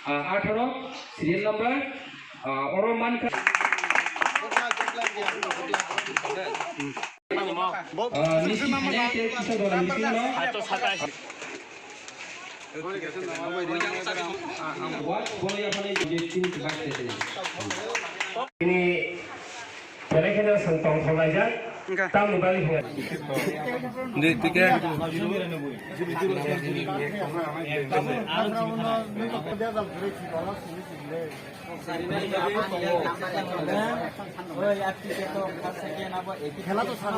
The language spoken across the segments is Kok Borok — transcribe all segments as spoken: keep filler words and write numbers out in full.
Ah, atharo, serial number, ah, oro mankha. Ah, nisi hwnwi tei kisa jora nisi no. Watch bono yaphani je tin kwbak tete. Ini Belai kheno chwng tongthok laijak, tamni bagwi hwnwi. Di, tike. Khela to sar.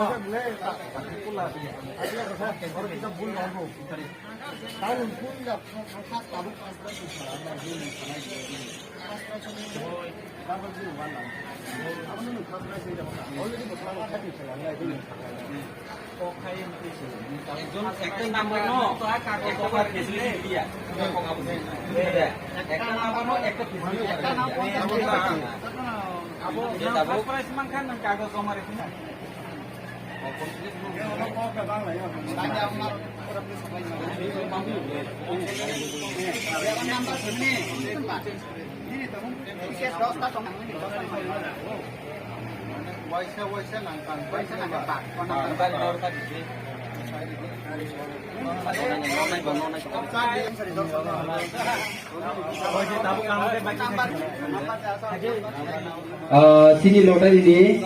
Ah, chini lottery ni,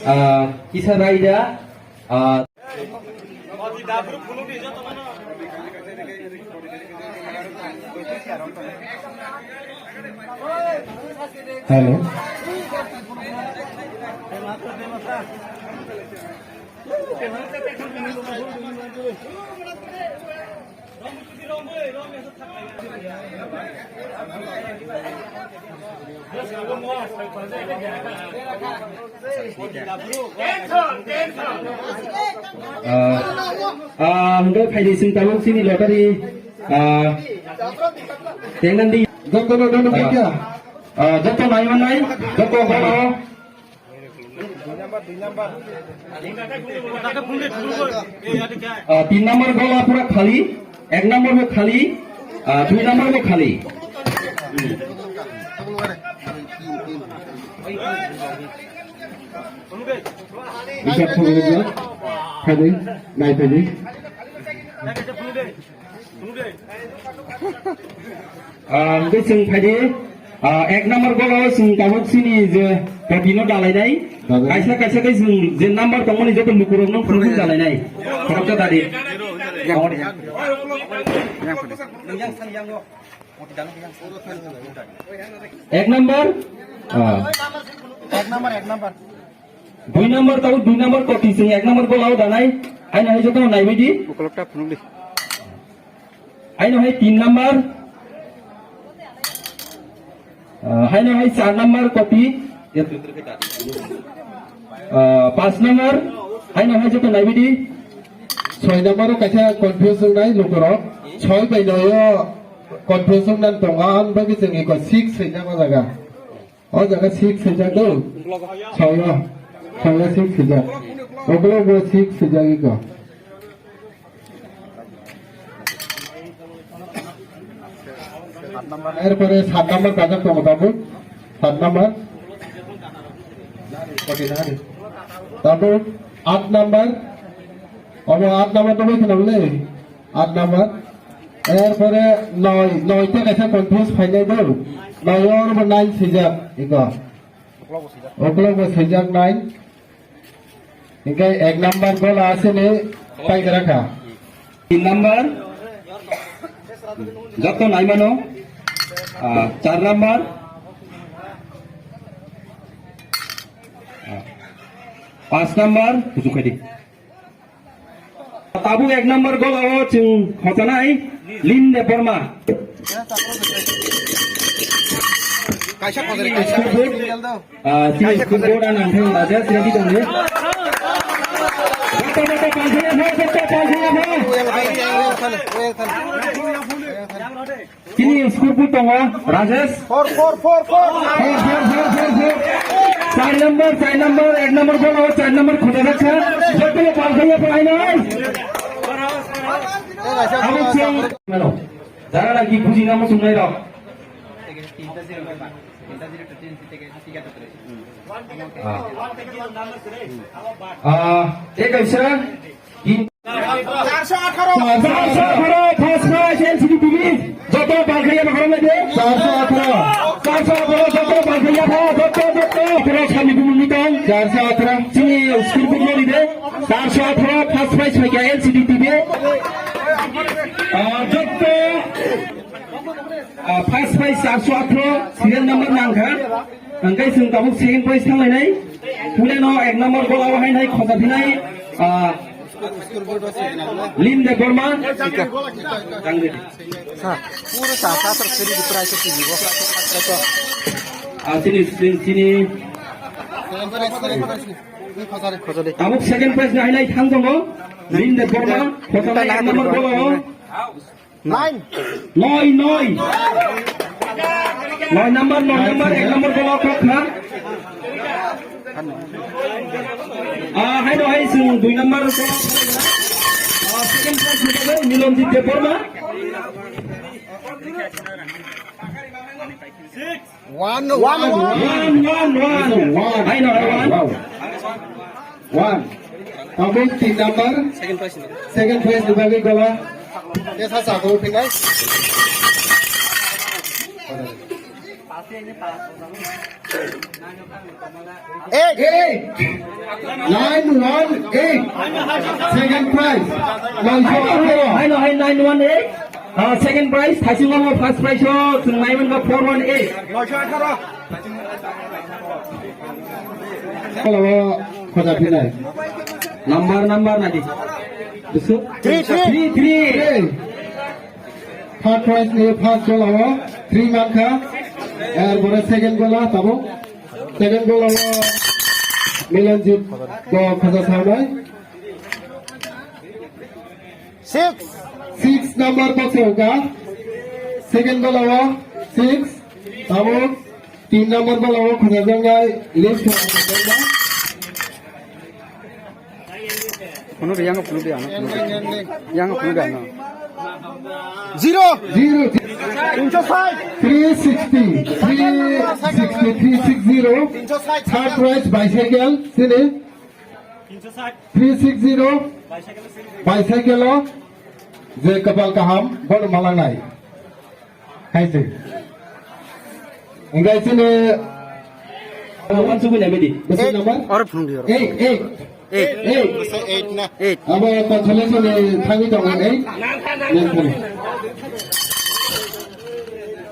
ah, kisa raida, ah, Hello. Ah, ah, hwnkhe phaidi chwng tabuk chini lottery, ah, tengnandi. Jotono dono kikya? Ah, joto naimanai, joto goro. Ah, tin number gola pura khali, ek number bo khali, ah, dui number bo khali. Bisa pura, pura, pura, nai pura. Ah, hwnkhe chwng phaidi, ah, ek number gola o chwng tabuk chini je koti no dalainai. Kaisa kaisa khe chwng je number tongmani joto lukurok no phunukjalainai. Khoroksa dadi. Ek number? Ah. Ek number, ek number. Dui number tau, dui number koti chwng ek number gola o danai. Haino hai joto naibai di. Ukolok ta phunuk di. Haino hai tin number. Ah, haino hai char number koti. Ah, panch number. Haino hai joto naibai di. Soi number o kaisa confuse wngnai lukurok. Soi bai noi o confuse wngna tongo, ang bagwi chwng iko six swijak o jaga. O jaga six swijak do. Soi o. Soi o six swijak. Ogulo bo six swijak iko. Erpore sat number bajak tongo tabuk. Sat number. Tabuk at number. Obo at number to bai khna bole. At number. Erpore noi, noi te kaisa confuse phainai do. Noi o bo nine swijak iko. Okolog bo swijak nine. Hingke ek number gola asini paikara kha. Tin number. Joto naimano. Ah, char number. Ah, panch number. Kuchuk khaidi. Tabuk ek number gola o chwng hotanai Lin Debbarma. Kaisa khojari, kaisa. Scoreboard, ah, chini scoreboard ang ang thang baja sila di tong de. Joto joto panjaya pho, joto panjaya pho. Chini scoreboard tongo, Rajesh. Four, four, four, four. Four, four, four, four, four. Char number, char number, ek number gola o char number khojak kha. Joto panjaya pho, ai nai. Abo chwng, hello. Jara naki buji namo sungnai rok. তিনটা জিরো ব্যাপার, তিনটা জিরো তো তিন থেকে টিকা তো করেছে। আহ, আহ, ঠিক আছে। তিন চারশো আঠারো, first prize, এলসিডি টিভি। যত বালখাইয়া বাহারা লাগে। চারশো আঠারো। চারশো আঠারো, যত বালখাইয়া বাহারা, যত, যত। আঠারো সামনে তুমি নিতাম। চারশো আঠারো। চিনি স্কুল বুক নিবে। চারশো আঠারো, first prize হয়ে গেল এলসিডি টিভি। আহ, যত, আহ, first prize চারশো আঠারো, serial number nangkha. Hingke chwng tabuk second prize thanglainai. Puleno ek number gola o hainai khosa phinai, ah, Lim Debbarma. Tangdi. Sa, puro sa, sa, sa, seri di prize o tini, o prize o, prize o. Ah, sini, sini, sini. Khosa di. Tabuk second prize no hainai thang tongo. Lim Debbarma, khosa ek number gola o. Nine. Noi, noi. Noi number, noi number, ek number gola o kok na. Ah, hai no, hai sung, dui number gola o kok na. Ah, second prize ni kok, Milonjit Debbarma. One, one, one. One, one, one. One. Hai no, hai one. Wow. One. Tabuk tin number. Second prize ni bagwi gola. Yes, sir, sir, go, pinai. Eight. Eight. Nine one eight. Second prize. Hai no, hai nine one eight. Ah, second prize, thaising omo first prize o, chwng nai mankha four one eight. Hello, khoja phinai. Number, number nadi. Bisu? Three, three. Three, three. Three. Third prize ni first gola o three mankha. Er pore second gola tabo. Second gola o Milanjit bo khoja sawnai. Six. Six number box o ka. Second gola o six. Tabuk tin number gola o khwnajaknai list. Phunukdi, yang phunukdi, ano phunukdi. Yang phunukdi, ano. Zero. Zero. Tinsho sait. Three sixty. Three sixty, three six zero. Tinsho sait. Third prize bicycle. Sini. Three six zero, bicycle o, je kapal kaham, bono malangnai. Hai se. Engkai sini, one sugui nai bedi. Besi number? Oro phunukdi, oro. Eight, eight. Eight. Eight. Eight na. Eight. Abo consolation ni thangwi tongo eight.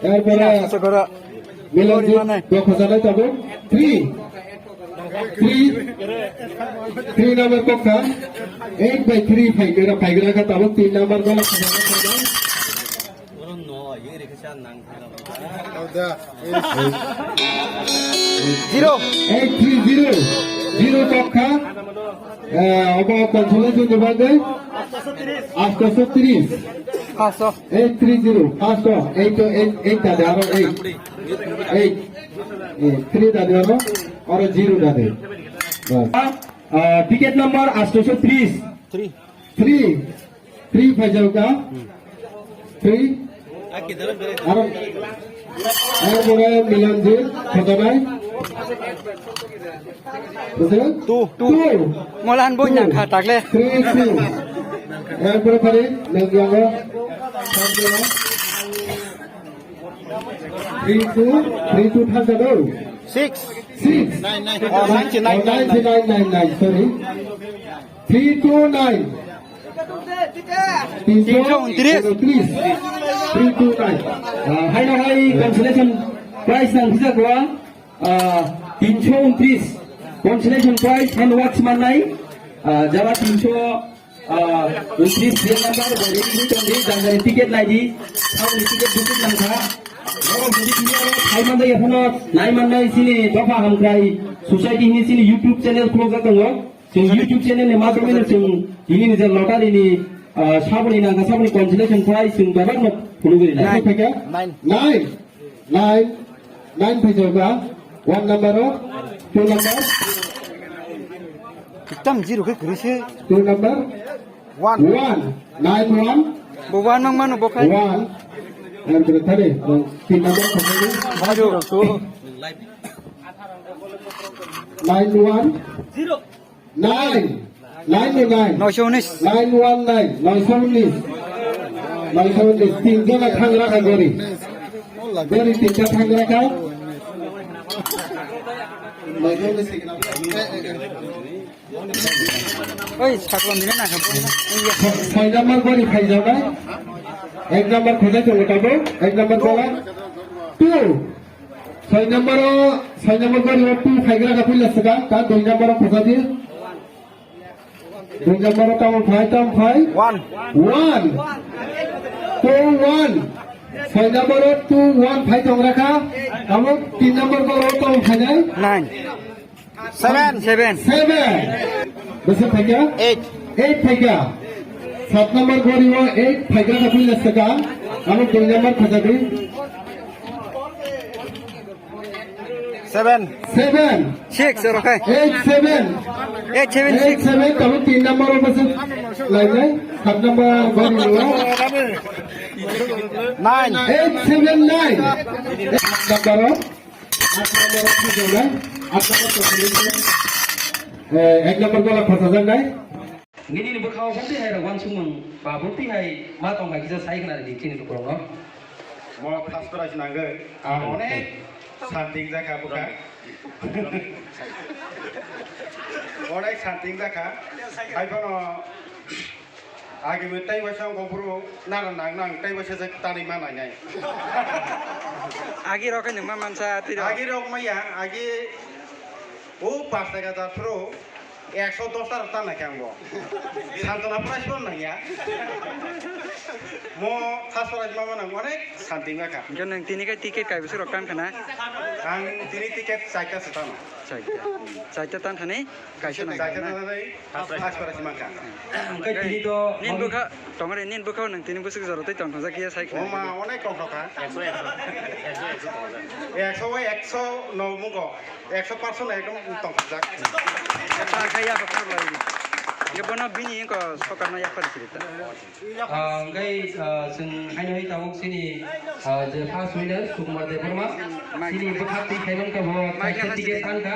Erpore Milanjit, bo khojalai tabuk three. Three. Three number kokha. Eight by three phaigra, phaigra kha tabuk tin number gola khojalai tabuk. Zero. Eight three zero. Zero kokha. Eh, obo consolation ni bagwi. Asto tris. Asto. Eight three zero. First o, eight, eight, eight dade, aro eight. Eight. Eh, three dade, aro, aro zero dade. Bas. Ah, ticket number asto tris. Three. Three. Three phaijao ka? Three. Aro, aro pore Milanjit, khotonai. Bujo? Two. Two. Molan bo nyang kha takle. Three, two. Erpore phari, nang yango. Three, two, three, two thang jado. Six. Six. Nine, nine. Oh, nine, nine, nine, nine, nine, sorry. Three two nine. Tinsho untris. Three two nine. Ah, hai no hai consolation prize nang bisa gua. Ah, tinsho untris. Consolation prize hand watch mannai. Ah, jara tinsho, ah, untris serial number, bo ready wngwi tongdi, jang jani ticket naidi. Saboni ticket bukuk nangkha. Borok jodi tini oro phai manjak ya phano nai mannai chini dopha hamkrai society hini chini YouTube channel khulokjak tongo. Chwng YouTube channel ni madhyameno chwng tini ni je lottery ni, ah, saboni nangkha saboni consolation prize chwng bebak no phunugwi rinai. Nine. Nine. Nine. Nine. Nine phai jao ba. One number o, two number. Ekdam zero khe kwrwi se. Two number. One. One. Nine one. Bo one mang mano bo khai. One. Nine one. Nine. Nine no nine. Noisho unis. Nine one nine. Noisho unis. Noisho unis. Tinjona thangra kha gori. Gori tinta thangra kha. Noisho unis. Oi, saklam dina na kha. Soi number gori phaijaknai. Ek number khojai tongo tabuk. Ek number bola. Two. Soi number o, soi number gori o two phaigra kha puila swkang. Ta dui number o khojadi. Dui number o tamo phai, tamo phai. One. One. Two one. Soi number o two one phai tongra kha. Tabuk tin number gori o tamo phainai. Nine. Seven. Seven. Seven. Bwswk phaikha? Eight. Eight phaikha. Sat number gori o eight phaikha kha puila swkang. Amo dui number khajadi. Seven. Seven. Six, okay. Eight seven. Eight seven six. Eight seven, tamo tin number o bwswk lainai. Sat number gori o. Nine. Eight seven nine. Eight number o. Aat number o khajoknai, aat number o khajoknai, eh, ek number gola khosajaknai. Nini ni bwkhao bwtwi hai rok uansukmung ba bwtwi hai ma tong kha kisa sai khna ridi chini lukurokno. Mo first prize nangwi. Ah, onek okay. Santi jakha bwkha. Onek santi jakha. Hai phano Agi bo tei waisa wngkha phuru nara nang nang tei waisa se tanwi ma nainai. Agi rok khe nwng ma mansa twi rok. Agi rok maya, agi o pash taka jar phuru ekso dos ta rok ta naikha ang bo. Santona prize bo nangya. Mo first prize ma manang onek santi ma kha. Hwnkhe nwng tini khe ticket kaibwswk rok tan khana? Ang tini ticket chaita se tano. Chaita. Chaita tan thani? Kaisa nang. Kaisa nang nai, first prize mankha. Hwnkhe tini to nin bwkha, tongmani nin bwkha nang tini bwswk jora tei tongthokjak ya sai khna. Oma, onek tongthokha. Ekso, ekso. Ekso, ekso tongjak. Ekso bai ekso no mungo. Ekso percent ekdom tongthokjak. Ekso akha ya bwkha bai. Ye bono bini ko sokarno ya phar sirita. Ah, hwnkhe, ah, chwng haino hai tabuk chini, ah, je first winner Sukumar Debbarma, chini bwkha twi khaimani kha bo chaita ticket tankha.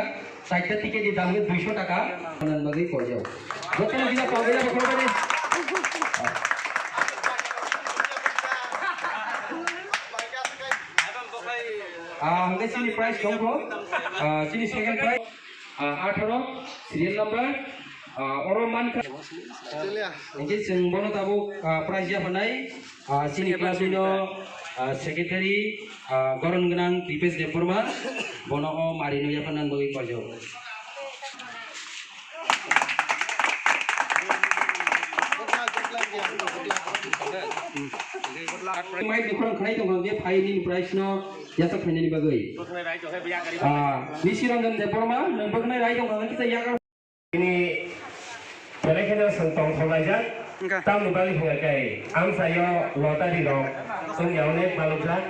Chaita ticket ni dam khe duiso taka. Nang bagwi koijak. Jotono gila tongwi ya bokhorok ni. Ah, hwnkhe chini prize tongkho. Ah, chini second prize. Ah, atharo, serial number. Ah, oro mankha. Hwnkhe chwng bono tabuk, ah, prize yapharnai. Ah, chini class ni no, ah, secretary, ah, goron gwnang Dipesh Debbarma, bono o mari no yapharnani bagwi koijak. Mai dikhorang khlai tongkha je phai nini prize no yachak phainani bagwi. Ah, Nisi Ranjan Debbarma, nwng bwkhnai rai tongkha kisa yagra. Bini belai kheno chwng tongthok laijak. Wngkha. Tamni bagwi hwnga khe amchaio lottery rok wngya onek malokjak.